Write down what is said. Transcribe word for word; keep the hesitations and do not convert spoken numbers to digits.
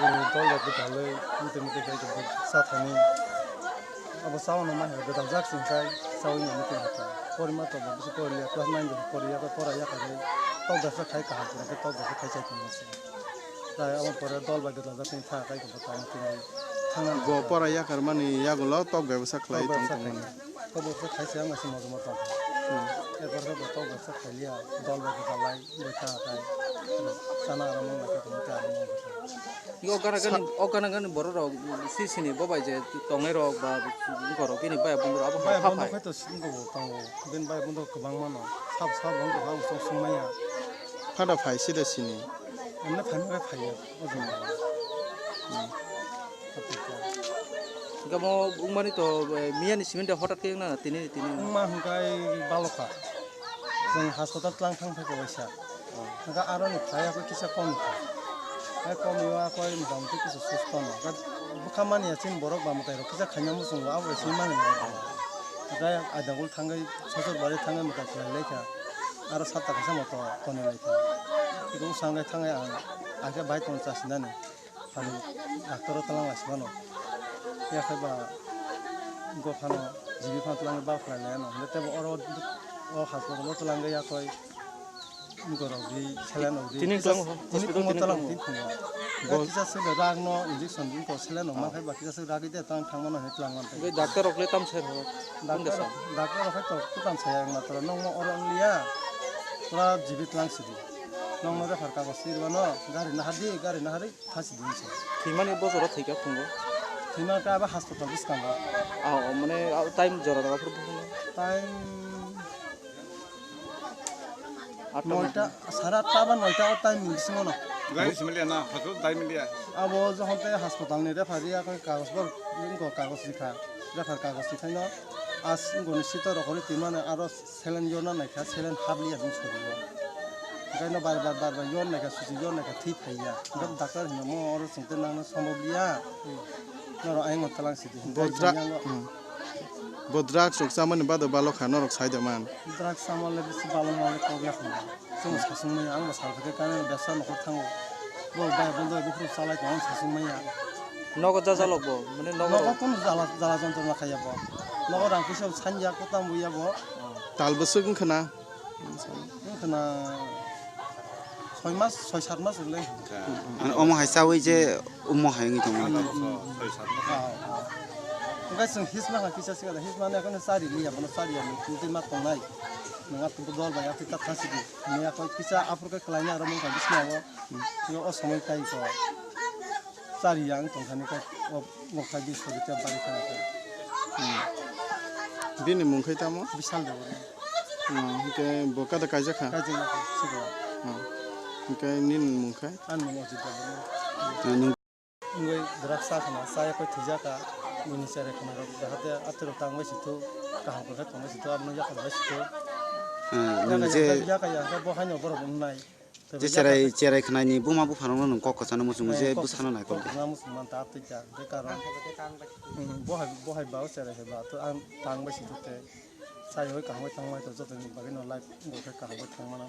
Bini dol rok bwtharlwi muti muti khe cha thani. Abo cha ono ma hai gwdal jak sing khai chaui nani tong kha. Porima tongo bisi poriya class nine bo poriya khe pora yakarwi tok bai khe khai kaham khe tok bai khe khai chai tongma se. Tai abo pore dol bai gwdal jak sing tha khai khe bo tong tongwi thangna. Bo pora yakar mani yagulo tok bai bwsa khlai tong tongmani. Tok bai bwsa khai se ang se mojo moto. Hmm. Erpor khe bo tok bai bwsa khai liya dol bai gwdal lai. Bwkha kai sana aro mung lai kha tong ta aro mung lai kha. Yo gana gani o gana gani borok rok si sini bo bai je tongnai rok ba borok bini bai bung rok abo bai ha bung phai. Khai to sini go tongo ben bai bung kwbang mano sab sab bung kwbang song sung maya. Phada phai si de sini. Emne phai ma phai ya o jung. Gamo ungmani to miya ni simi de hotat ke na tini tini. Ungma hungkai balokha. Jeng hospital tlang thang thang kaisa. Hingke aroni phai kisa kom kha. Hai kom yo akoi motamoti kisa susto no. Bwkha mani ya chini borok ba mwtai rok kisa khaina muchungo abo bai simi mani. Hingke adagul thangwi sosor bari thangwi mwtai khlai lai kha. Aro satta kaisa moto toni lai kha. Bwskango thangwi ang akhe bai tong chasinani. Phano doctor o twlang lai sibano. Yakhe ba go phano G B phano twlang bal khlai lai ano. Hingke tebo oro o hospital o twlang ya koi. Borok di saline rok di. Tini kisa, twlang ho, tini hospital phungo tini twlang twlang ho. Tini phungo. Bo kisa se rak no injection di ko saline rok ma khai ba kisa se rak ide tang thang mano he twlang man. Bai doctor rok le tam ser ho. Doctor, doctor rok hai to kutam saya matro nong mo oro ang liya. Pura G B twlang sidi. Nong no refer kagos sirwa no gari na hadi, gari na hari. Thasi din se. Thwimani bosoro thwikha phungo. Thwima khe abo hospital bwskango. Ah, o mane, ah, time jora jora phuru buphungo. Time Atta noita, sare atta ba noita o time ni bisingo no. Gari similiya na, hospital time miliya. Abo jokhon te hospital ni refer ya khe kagos bo, wngko kagos rikha. Refer kagos rikhaino as wngkoni sito rokhorwi twimani aro Saline yorna naikha, saline habliya bini sorio. Hingke no bar bar bar bar yor naikha, susi yor naikha, thwi phaiya. Hingke doctor hino mo oro chwngte nangno sombob liya. Norok ayang twlang sidi. Bo dra-, hmm. Bo drugs rok chamani bado balo kha, norok sai da man. Drugs chamale bisi balo male kok ya khna. Chwng sasung maya, ang bo sal khe kane besa nokho thango. Bo bai bondo bukhru chalai tong sasung maya. Nogo jajalok bo, mane nogo nogo kono jala, jala jontrona khaiya bo. Nogo rang kisa sanja kotam buya bo. Tal bwswk wngkha na? Wngkha na soi mas, soi sat mas wngkha. Mane omo hai chawi je omo hai wngwi tongo. Ah, ah. Hwnkhe chwng hisma kha kisa sikha da, hisma no ekheno chari liya, bono chari ya, nwng twi ma tongnai. Nwng atwi dol bai atwi ta thang sidi. Nwng ekhon kisa aphuru khe kwlaina aro mungkha bisma o. Tei o somoi tai ko. Chari ya wng tongthani khe o nokthai bish kori tei bari kha khe. Hmm. Bini mung khai tamo? Bishal Debbarma. Hmm, hwnkhe bo kada kaijak kha? Kaijak kha, sikla. Hmm. Hwnkhe nini mung khai? Ani mung Ajit Debbarma. Ah, nwng Wngwi drugs sa khna, sa yakwi thwijak kha, bini cherai khna rok, jahate atwrwk tang bai si thu, kaham kwrwkhe tong bai si thu, abono yakha bai si thu. Ah, nwng Yakha je yakha yakha yakha bo haino borok wngnai. Tei je bo cherai, yakha cherai khnaini buma bupharokno nwng kok kwchangno muchungo Eh, je kok bwsano kwchang, naikol kok de. Kwchangno muchung man ta twi kha, je karon. Hmm, bo hai, bo hai ba o cherai hai ba, to ang tang bai si thu tei. Sa yakwi kaham bai tang bai to jotoni bagwi no life bo khe kaham bai tang mano.